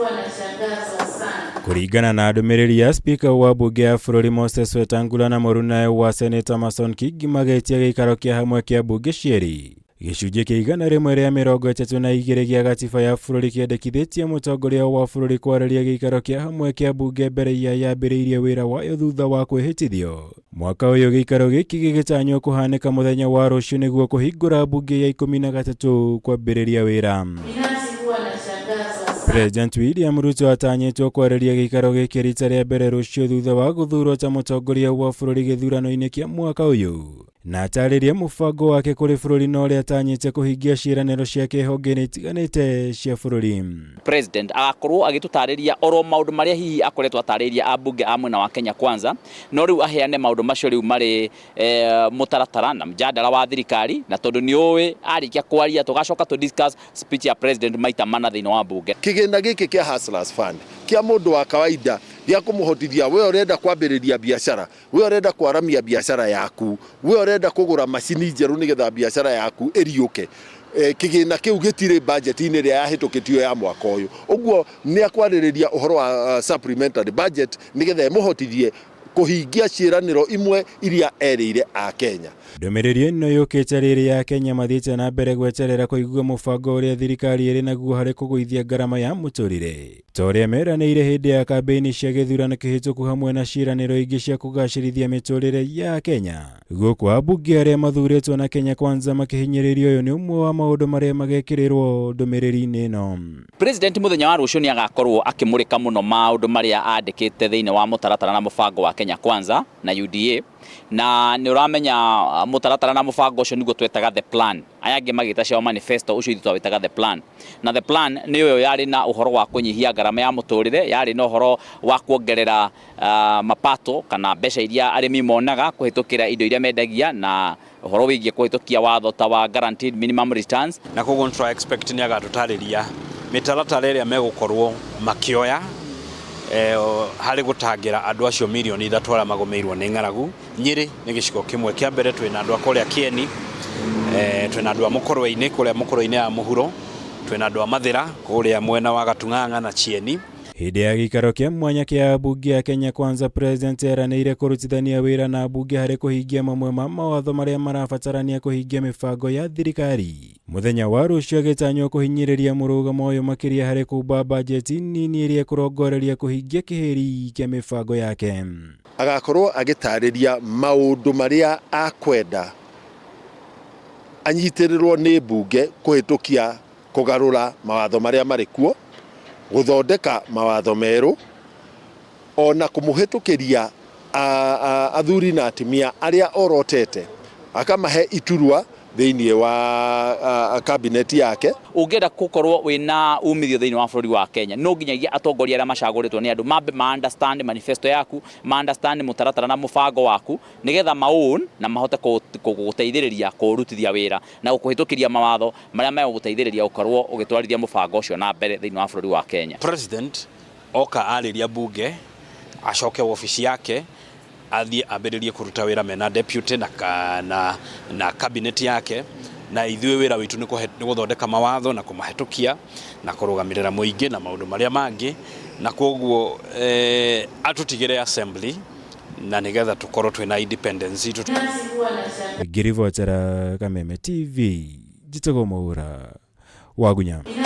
huwa nashangazwa sana. Kũringana na ndũmĩrĩri ya spika wa mbunge ya bũrũri Moses Wetangula na mũrunawe wa seneta Amason Kingi magĩtia gĩikaro kĩa hamwe kĩa mbunge cierĩ. Gĩcunjĩ kĩa 132 gĩa gatiba ya bũrũri kĩendekithĩtie mũtongoria wa bũrũri kwarĩria gĩikaro kĩa hamwe kĩa mbunge mbere ya yambĩrĩirie wĩra wayo thutha wa kwĩhĩtithio. Mwaka ũyũ gĩikaro gĩkĩ gĩgĩtanywo kũhanĩka mũthenya wa rũciũ nĩguo kũhingũra mbunge ya 13 kwambĩrĩria wĩra. Binafsi huwa nashangazwa sana. President William Ruto atanyĩtwo kwarĩria gĩikaro gĩkĩ rita rĩa mbere rũciũ thutha wa gũthurwo ta mũtongoria wa bũrũri gĩthurano-inĩ kĩa mwaka ũyũ, na atarĩrie mũbango wake kũrĩ bũrũri na ũrĩa atanyĩte kũhingia ciĩranĩro ciake honge-inĩ itiganĩte cia bũrũri. President agakorwo agĩtũtarĩria oro maũndũ marĩa hihi akoretwo atarĩirie ambunge a mwena wa Kenya Kwanza, no rĩu aheane maũndũ macio rĩu marĩ mũtaratara na mjadala wa thirikari, na tondũ nĩ ũĩ arĩkia kwaria tũgacoka tũ discuss speech ya president maita mana thĩinĩ wa mbunge. Kĩgĩna gĩkĩ kĩa Hustlers Fund kĩa mũndũ wa kawaida gĩa kũmũhotithia we ũrenda kwambĩrĩria biacara, we ũrenda kwaramia biacara yaku, we ũrenda kũgũra macini njerũ nĩgetha biacara yaku ĩriũke. Kĩgĩna kĩu gĩtirĩ budget-inĩ ĩrĩa yahĩtũkĩtio ya mwaka ũyũ. Ũguo nĩ akwarĩrĩria ũhoro wa supplementary budget nĩgetha ĩmũhotithie kũhingia ciĩranĩro imwe iria erĩire a Kenya. Ndũmĩrĩri ĩno yũkĩte rĩrĩ ya Kenya mathiĩte na mbere gweterera kũigua mũbango ũrĩa thirikari ĩrĩ naguo harĩ kũgũithia ngarama ya mũtũrĩre, ta ũrĩa meranĩire hĩndĩ ya kambĩini cia gĩthurano kĩhĩtũku hamwe na ciĩranĩro ingĩ cia kũgacĩrithia mĩtũrĩre ya Kenya. Gũkũ ambunge arĩa mathurĩtwo na Kenya Kwanza makĩhinyĩrĩrio, ũyũ nĩ ũmwe wa maũndũ marĩa magekĩrĩrwo ndũmĩrĩri-inĩ ĩno. President mũthenya wa rũciũ nĩ agakorwo akĩmũrĩka mũno maũndũ marĩa andĩkĩte thĩinĩ wa mũtaratara na mũbango wa Kenya Kwanza na UDA, na nĩ ũramenya mũtaratara na mũbango ũcio nĩguo twetaga the plan, aya angĩ magĩta ciao manifesto, ũcio ithuĩ twawĩtaga the plan. Na the plan nĩ ũyũ yarĩ na ũhoro wa kũnyihia ngarama ya mũtũrĩre, yarĩ na ũhoro wa kuongerera mapato kana mbeca iria arĩmi monaga kũhĩtũkĩra indo iria mendagia, na ũhoro wĩgiĩ kũhĩtũkia watho ta wa guaranteed minimum returns. Na koguo nĩ expect nĩ agatũtarĩria mĩtaratara ĩrĩa megũkorwo makĩoya harĩ gũtangĩra andũ acio mirioni 3 arĩa magũmĩirwo nĩ ng'aragu. Nyĩrĩ nĩ gĩcigo kĩmwe kĩa mbere, twĩna andũ a kũrĩa Kĩeni, twĩna andũ a Mũkũrwe-inĩ kũrĩa Mũkũrwe-inĩ ya mũhuro, twĩna andũ a Mathĩra kũrĩa mwena wa Gatung'ang'a na Chieni. Hĩndĩ ya gĩikaro kĩa mwanya kĩa ambunge a Kenya Kwanza, President eranĩire kũrutithania wĩra na ambunge harĩ kũhingia mamwe ma mawatho marĩa marabatarania kũhingia mĩbango ya thirikari. Mũthenya wa rũciũ agĩtanywo kũhinyĩrĩria mũrũgamo ũyũ makĩria harĩ kũmba bajeti nini ĩrĩa ĩkũrongoreria kũhingia kĩhĩri kĩa mĩbango yake. Agakorwo agĩtarĩria maũndũ marĩa akwenda anyitĩrĩrwo nĩ mbunge kũhĩtũkia, kũgarũra mawatho marĩa marĩ kuo, gũthondeka mawatho merũ, ona kũmũhĩtũkĩria athuri na atumia arĩa orotete akamahe iturwa thĩinĩ wa kabineti yake. Ũngĩenda gũkorwo wĩna umithio thĩinĩ wa bũrũri wa Kenya, no nginyagia atongoria arĩa macagũrĩtwo nĩ andũ mambe ma understand manifesto yaku, ma understand mũtaratara na mũbango waku, nĩgetha ma own na mahote gũgũteithĩrĩria kũũrutithia wĩra na gũkũhĩtũkĩria mawatho marĩa megũgũteithĩrĩria gũkorwo ũgĩtwarithia mũbango ũcio na mbere thĩinĩ wa bũrũri wa Kenya. President oka arĩria bunge, acoke wabici yake, athiĩ ambĩrĩrie kũruta wĩra mena deputy na cabinet yake, na ithuĩ wĩra witũ nĩ gũthondeka mawatho na kũmahĩtũkia na kũrũgamĩrĩra mũingĩ na maũndũ marĩa mangĩ, na koguo atũtigĩre assembly na nĩgetha tũkorwo twĩna independence itũ. Binafsi huwa nashangazwa. Ngĩribotera Kameme TV, njĩtagwo Mwaura Wagunya. Binafsi